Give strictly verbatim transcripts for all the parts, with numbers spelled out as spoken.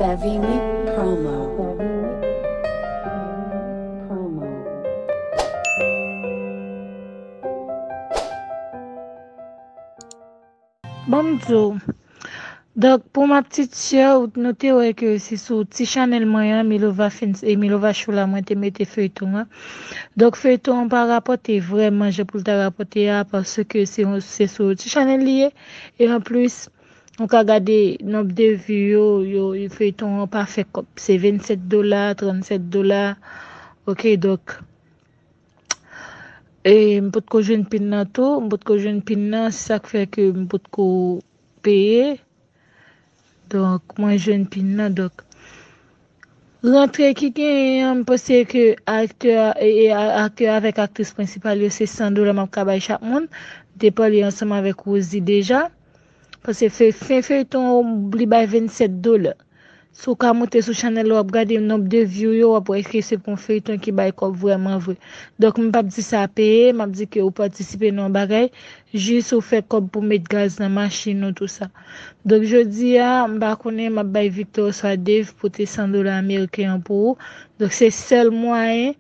Savini Promo. Bon, m di w. Donk, pou ma petite sœur, nou te wè ke se sou ti chanèl mwen an, Milova Films e Milova Show la, mwen te mete feyton an. Donk, feyton an pa rapòte vrèman jan pou l ta rapòte a, paske se yon, se sou ti chanèl li ye. E anplis, ou ka gade nonb de vi yo, yo, feyton an pa fè kòb. Se vennsèt dola, trannsèt dola. Ok, donk, e m potko jwenn pin nan tou, m potko jwenn pin nan, se sa k fè ke m potko peye. Donk, mwen jwenn pin nan, donk. Rantre ki genyen an, m panse ke aktè, e, e, a- aktè avèk aktris prensipal yo, se san dola m ap ka bay chak moun. M te pale ansanm avèk Rosie deja. Paske fe- fen feyton an, li bay vennsèt dola. Si w ka moute sou chanèl la, w ap gade nonb de vi w yo, w ap wè ke se pou yon feyton ki bay kòb vrèman vre. Donk, m p ap di sa peye, m ap di ke ou patisipe nan yon bagay, jis ou fè kòb pou met gaz nan machin ou, tou sa. Donk, jodi a, m pa konnen, m ap bay Victor oswa Dave pote san dola ameriken an pou ou. Donk, se sèl mwayen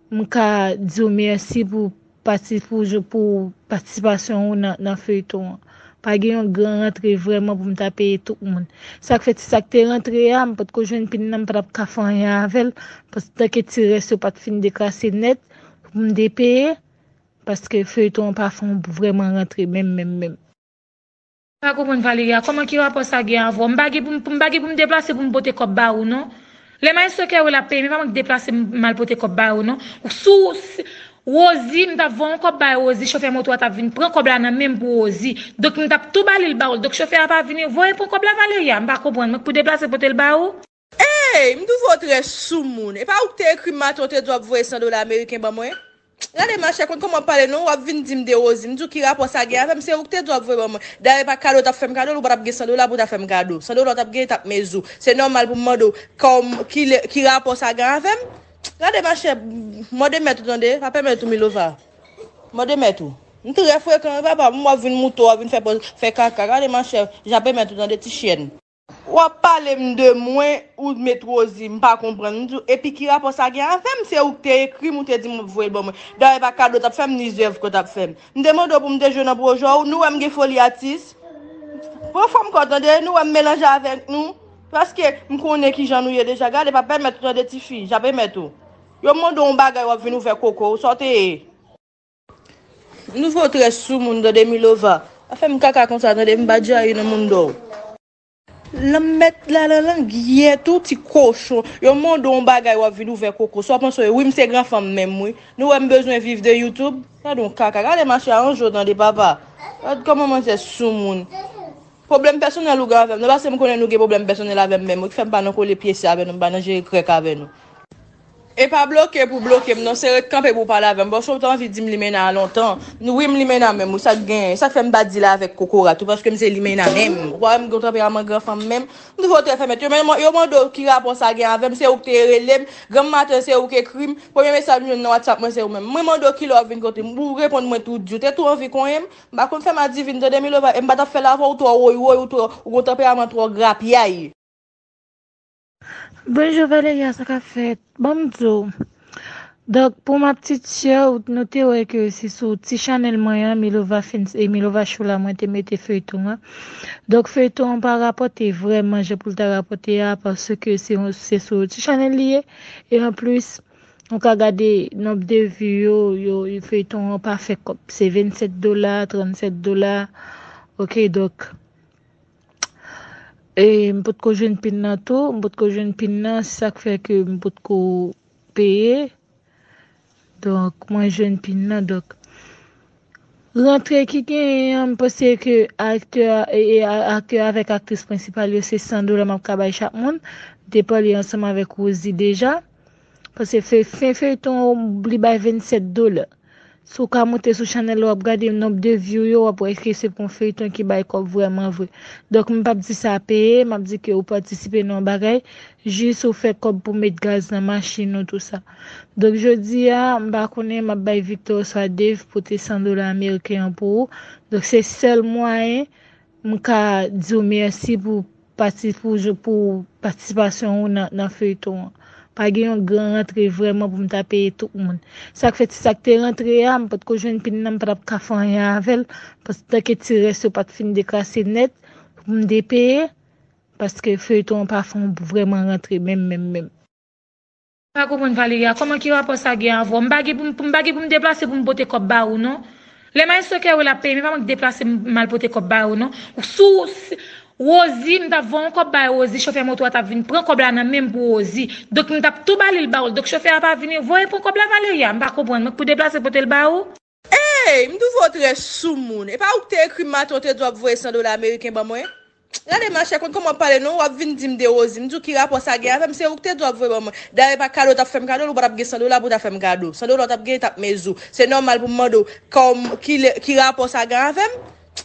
m ka di w mèsi pou pati- pou, jou- pou patisipasyon ou nan, nan feyton an. Pa gen yon gran rantre vrèman pou m ta peye tout moun. Sa k fè ti sa k te rantre a, m potko jwenn pin nan, m pa t ap ka fè anyen avè l. Paske tanke ti rès yo pa t fin dekrase nèt pou m te peye. Paske feyton an pa fè yon vrèman rantre menm, menm, menm. Pa konprann Valeria, kòman ki rapò sa gen avè w? M pa gen pou m, m pa gen pou m deplase pou m pote kòb ba ou non. Lè maestro Kerwil ap peye, men pa mwen k deplase m, m al pote kòb ba ou non. Sou, si- Rosie, m t ap voye yon kòb bay Rosie, chofè moto a t ap vin pran kòb la nan men m pou Rosie. Donk, m t ap tou ba li l ba ou l. Donk, chofè a pa vini, voye pran kòb la, Valeria. M pa konprann. Mwen k pou deplase pote l ba ou? Ey, m twouve w trè soumoun. E pa ou k te ekri m maten, w te di w ap voye san dola ameriken ban mwen? Gade machè, konn kòman w ap pale non, w ap vin di m de Rosie. M di w ki rapò sa gen avè m, se ou k te di w ap voye ban mwen. Dayè pa kado w t ap fè m kado l, ou pa t ap gen san dola pou w ta fè m kado. San dola w t ap genyen t ap mezi w. Se nòmal pou m mande w kòm, ki, lè- ki rapò sa gen avè m? Gade machè, mande mèt ou tande, pa pèmèt ou Milova. Mande mèt ou. M trè frekan wi papa, m w ap vin mouto, w ap vin fè pòz, fè kaka. Gade machè, j ap pèmèt ou tande ti chyèn. W ap pale m de mwen, ou met Rosie, m pa konprann. M di w, epi ki rapò sa gen avè m? Se ou k te ekri m, ou te di m w ap voye l ban mwen. Dayè pa kado w t ap fè m, ni zèv ke w t ap fè m. M te mande w pou m te jwe nan pwojè w, nou wè m gen foli atis. Pran fòm kò w tande, nou wè m melanje avèk nou. Paske m konnen kijan nou ye deja. Gade, pa pèmèt ou tande tifi, j ap pèmèt ou. Yo mande w yon bagay, w ap vin ouvè koko w, sa w te ye? M twouve w trè soumoun tande Milova. Pa fè m kaka konsa tande, m pa djayi nan moun dò w. Lanmèd la nan lang yèt ou ti kochon. Yo mande w yon bagay w ap vin ouvè koko. Sa w panse w ye? Wi, m se gran fanm menm wi. Nou wè m bezwen viv de YouTube? Gade yon kaka. Gade machè a anjo tande papa. Gad kòman manzè soumoun. Pwoblèm pèsonèl ou gen avè m. Non paske m konnen nou gen pwoblèm pèsonèl avè m menm wi k fè m pa nan kole pyese avè nou, m pa nan jere krèk avè nou. E pa bloke pou bloke m non, se ret kanpe pou w pale avè m. Bon, si w te anvi di m limena a lontan, wi m limena menm, wi sa k genyen. Sa k fè m pa deal avèk kokorat ou, paske m se limena menm. Ou pa wè m gen yon tanperaman gran fanm menm? M twouve w trè fè mèt. Yo, men- yo mande w ki rapò sa gen avè m, se ou k te rele m. Granm maten, se ou k ekri m. Premye mesaj m jwenn nan WhatsApp mwen, se ou menm. Mwen mande w kilè w ap vin kote m. Ou reponn mwen tou di. Ou te tou anvi konyen m. M pa konn fè m adivin tande Milova, e m pa t ap fè l avè w, ou twò woy woy, ou twò, ou gen yon tanperaman twò grapyay. Bonjou Valeria, sa k ap fèt? Ban m di w. Donk, pou ma petite sœur, nou te wè ke se sou ti chanèl mwen an, Milova Films e Milova Show la, mwen te mete feyton an. Donk, feyton an pa rapòte vrèman jan pou l ta rapòte a, paske se yon, se sou ti chanèl li ye. E anplis, ou ka gade nonb de vi yo, yo, feyton an pa fè kòb. Se vennsèt dola, trannsèt dola. Ok, donk, e m potko jwenn pin nan tou, m potko jwenn pin nan, se sa k fè ke m potko peye. Donk, mwen jwenn pin nan, donk. Rantre ki genyen an, m panse ke aktè, e, e, a- aktè avèk aktris prensipal yo, se san dola m ap ka bay chak moun. M te pale ansanm avèk Rosie deja. Paske fe- fen feyton an, li bay vennsèt dola. Si w ka moute sou chanèl la, w ap gade nonb de vi w yo, w ap wè ke se pou yon feyton ki bay kòb vrèman vre. Donk, m p ap di sa peye, m ap di ke ou patisipe nan yon bagay, jis ou fè kòb pou met gaz nan machin ou, tou sa. Donk, jodi a, m pa konnen, m ap bay Victor oswa Dave pote san dola ameriken an pou ou. Donk, se sèl mwayen m ka di w mèsi pou pati pou, pou patisipasyon ou nan, nan feyton an. Pa gen yon gran rantre vrèman pou m ta peye tout moun. Sa k fè ti sa k te rantre a, m potko jwenn pin nan, m pa t ap ka fè anyen avè l, paske tanke ti rès yo pa t fin dekrase nèt pou m te peye, paske feyton an pa fè yon vrèman rantre menm, menm, menm. M pa konprann Valeria, kòman ki rapò sa gen avè w? M pa gen pou m, m pa gen pou m deplase pou m pote kòb ba ou non. Lè maestro Kerwil ap peye, men pa mwen k deplase m, m al pote kòb ba ou non. Sou, si, Rosie, m t ap voye yon kòb bay Rosie, chofè moto a t ap vin pran kòb la nan men m pou Rosie. Donk m t ap tou ba li l ba ou l. Donk chofè a pa vini voye pran kòb la Valeria, m pa konprann. Mwen k pou deplase pote l ba ou? Ey, m twouve w trè soumoun. E pa ou k te ekri m maten w te di w ap voye san dola ameriken ban mwen? Gade machè, konn kòman w ap pale non, w ap vin di m de Rosie. M di w ki rapò sa gen avè m, se ou k te di w ap voye ban mwen. Dayè pa kado w t ap fè m kado, ou pa t ap gen san dola pou w ta fè m kado. San dola w t ap genyen t ap mezou. Se nòmal pou m mande w kòm, ki, ki rapò sa gen avè m?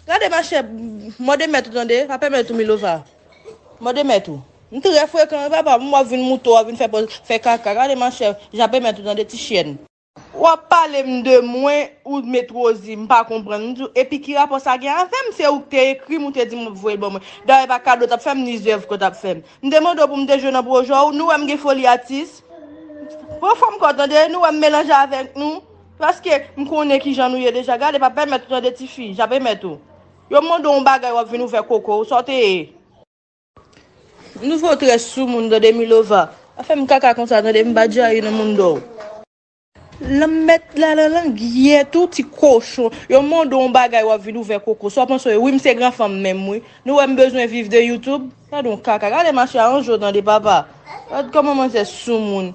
Gade machè, mande mèt ou tande, pa pèmèt ou Milova. Mande mèt ou. M trè frekan wi papa, m w ap vin mouton, w ap vin fè pòz, fè kaka. Gade machè, jape mèt ou tande ti chyèn. W ap pale m de mwen, ou met Rosie, m pa konprann. M di w, epi ki rapò sa gen avè m? Se ou k te ekri m, ou te di m w ap voye l ban mwen. Dayè pa kado w t ap fè m, ni zèv ke w t ap fè m. M te mande w pou m te jwe nan pwojè w, nou wè m gen foli atis. Pran fòm kò w tande, nou wè m melanje avèk nou. Paske m konnen kijan nou ye deja. Gade, pa pèmèt ou tande tifi, jape mèt ou. Yo mande w yon bagay, w ap vin ouvè koko w, sa w te ye? M twouve w trè soumoun tande Milova. Pa fè m kaka konsa tande, m pa djayi nan moun dò w. Lanmèd la nan langyèt ou ti kochon. Yo mande w yon bagay w ap vin ouvè koko. Sa w panse w ye? Wi, m se gran fanm menm wi. Nou wè m bezwen viv de YouTube? Gade yon kaka. Gade machè a anjo tande papa. Gad kòman manzè soumoun.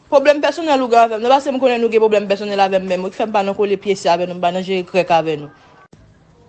Pwoblèm pèsonèl ou gen avè m nan, paske m konnen nou gen pwoblèm pèsonèl avè m menm wi, ki fè m pa nan kole pyese avè nou, m pa nan jere krèk avè nou.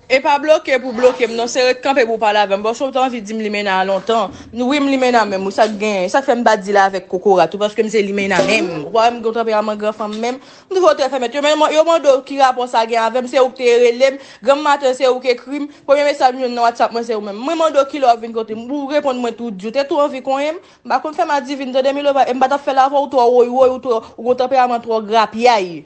E pa bloke pou bloke m non, se ret kanpe pou w pale avè m. Bon, si w ta anvi di m limena a lontan, wi m limena menm, wi sa k genyen. Sa k fè m pa deal avèk kokorat ou, paske m se limena menm. Ou pa wè m gen yon tanperaman gran fanm menm. M twouve w trè fèmèt. Yo, men, yo mande w ki rapò sa gen avè m, se ou k te rele m. Granm maten, se ou k ekri m. Premye mesaj m jwenn nan WhatsApp mwen, se ou menm. Mwen mande w kilè w ap vin kote m. Ou reponn mwen tou di. Ou te tou anvi konyen m. M pa konn fè m adivin, tande Milova. E m pa t ap fè l avè w, ou twò woywoy, ou twò, ou gen yon tanperaman twò grapyay.